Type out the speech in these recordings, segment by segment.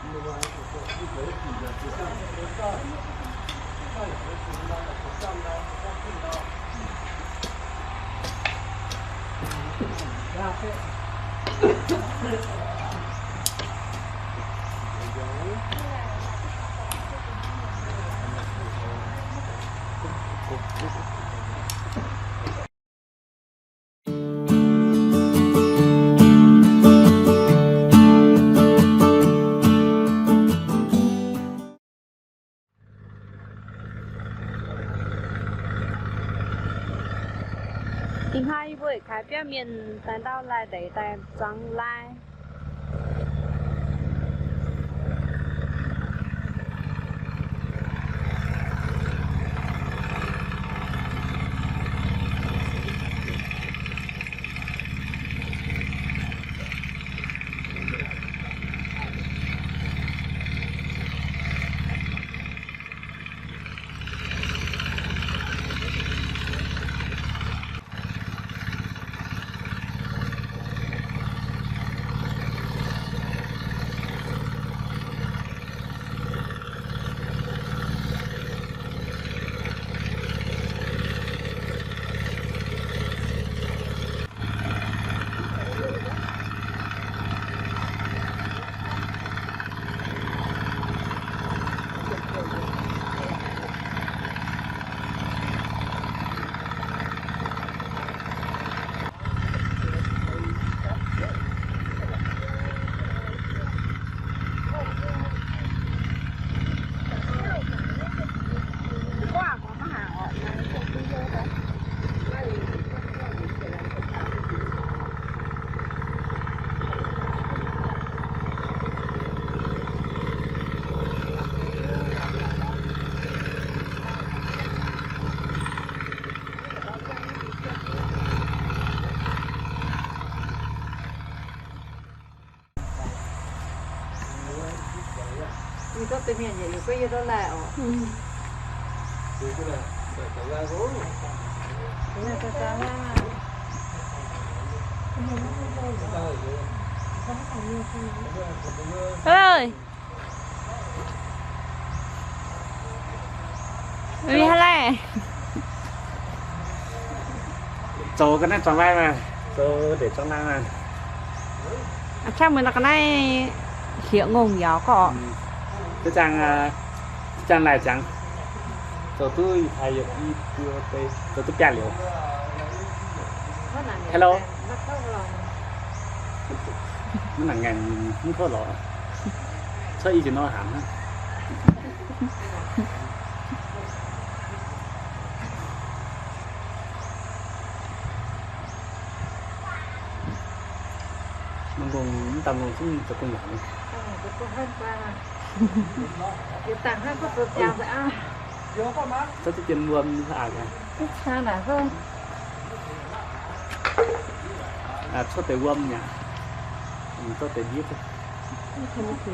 Ih hnoi yie mbuo kaaix biauv mienh daaih ndau lai ndeic daaih zuangx lai. Ơi, zoux ga'naaiv zuangx lai maah, zoux ndeic zuangx lai maah. Aqv, mbuo ga'naaiv hieqv ngongh yaac gorqv. Za'gengh, za'gengh laaic ziangx, zoux duqv i, zoux duqv biaav liuz. Hello. Mv nangc ngaengc mv tov lorz. Cuotv i jiex nor hanc hnangv. Mv ngongh, mv dangh ngongh zungv zoux gong yaac nyei. Cuotv duqv dien wuom aqc. Cuotv deix wuom nyei. Zorqv deix ndiev. Mv zuqc liuz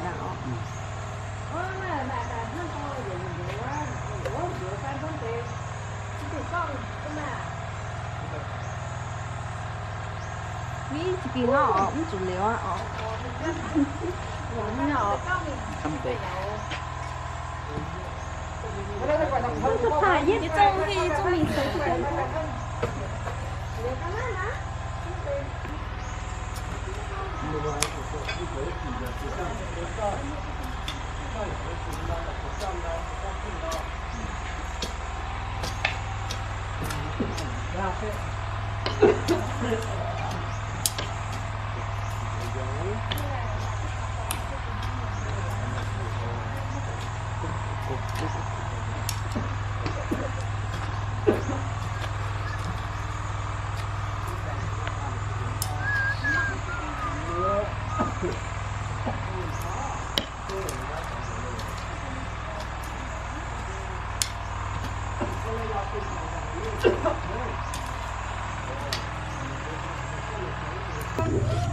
aqv.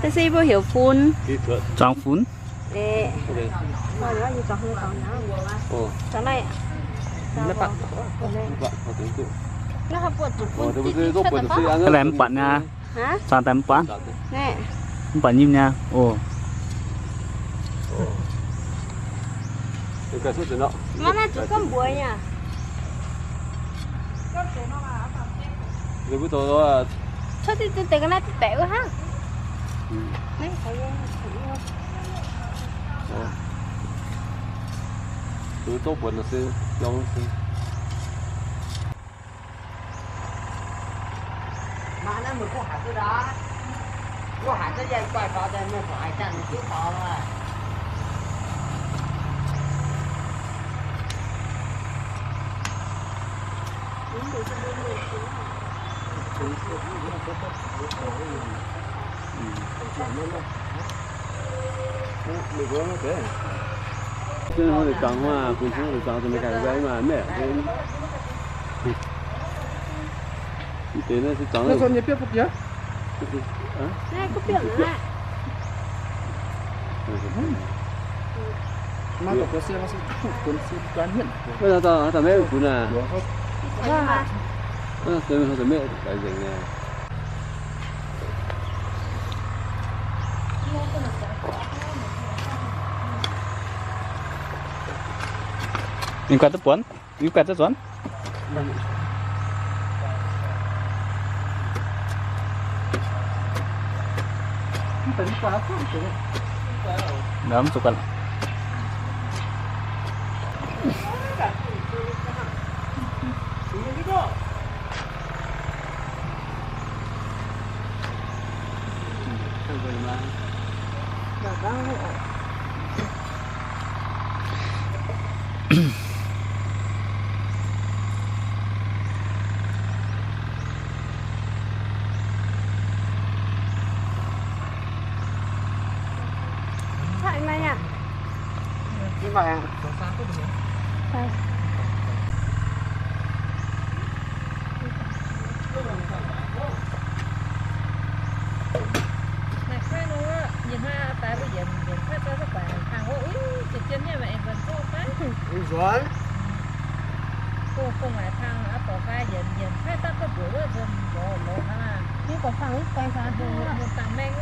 Taaih se mbuo heuc funx. Zuangx funx. Laih mv buatc nyei. Zuangx daaih mv buatc. Mv buatc nyim nyei oc. Mv naaiv zuqc gorngv mbuox nyei. Cuotv diqv deix ga'naaiv diqv baeqc wuov hnangv. Zuqc zouv buonc nor se jong se. Ninh guaih duqv buonc, ninh guaih duqv zuonx. Mv zuqc guaih. Maaih kaav nor, yie hnoi daaih mbuo yienc, yienc kaav zauv zauv guaaic hnaangx wuov, uix, ziepc jienv mienh maaih aengx nzuonx fai? Nzuonx. Gong, gong maaih hnaangx aqv, dorh fai yienc, yienc kaav dapv duqv mbuoqc wuov nzuonx lorz lorz hnangv aqv. Yie gorqv-fangx mv baeng fai nzuonx dangx maeng aqv.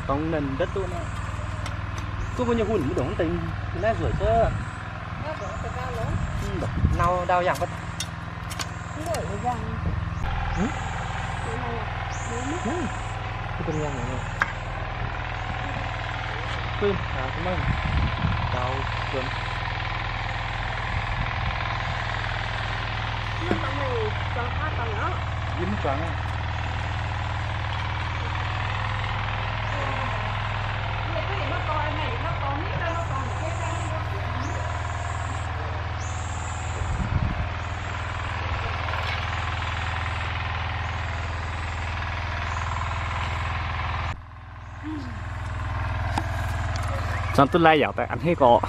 Dongh nền đất đuôn. Duqv mbuo nyei hungh mv ndongc deix naaiv nzueic duqv. Nau ndau yangh baac. Zuangx duqv lai yaac daaih a'hneiv gorqv.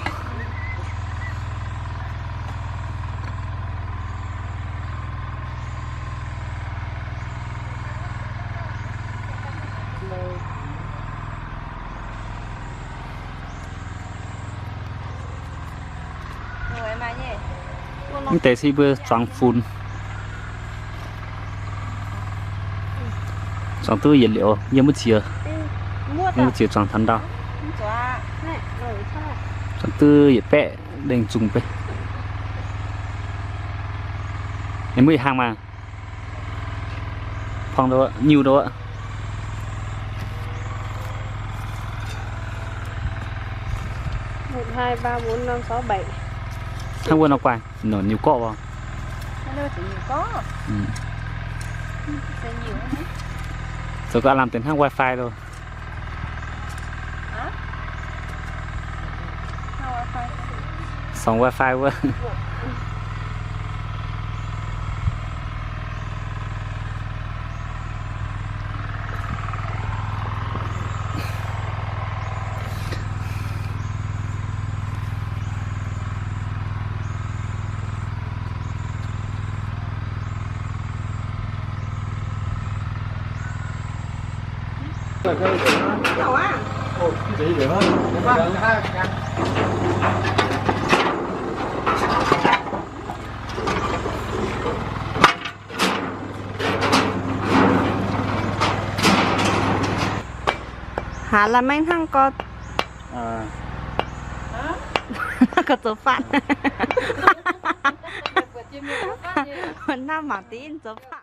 Mv deix se mbuo zuangx funx. Zuangx duqv yietc liuz yie mbuo ziex, mbuo ziex zuangx taux ndau. Zuangx duqv yietc baeqv lengh zungh beiv. Mbuo yietc hlang maah. Pong ndoqv, nyiu ndoqv. Một, hai, ba, bốn, năm, sáu, bảy. Hnangv wuov nor guaih, nor nyiu gorqv oc. Zoux gau aav lamh deix hnangv wifi loh. Song wifi wuov. Hlaax la'maengv hnangv gorx. Gorx zoux faanv. Hnangv mangc deix zoux faanv.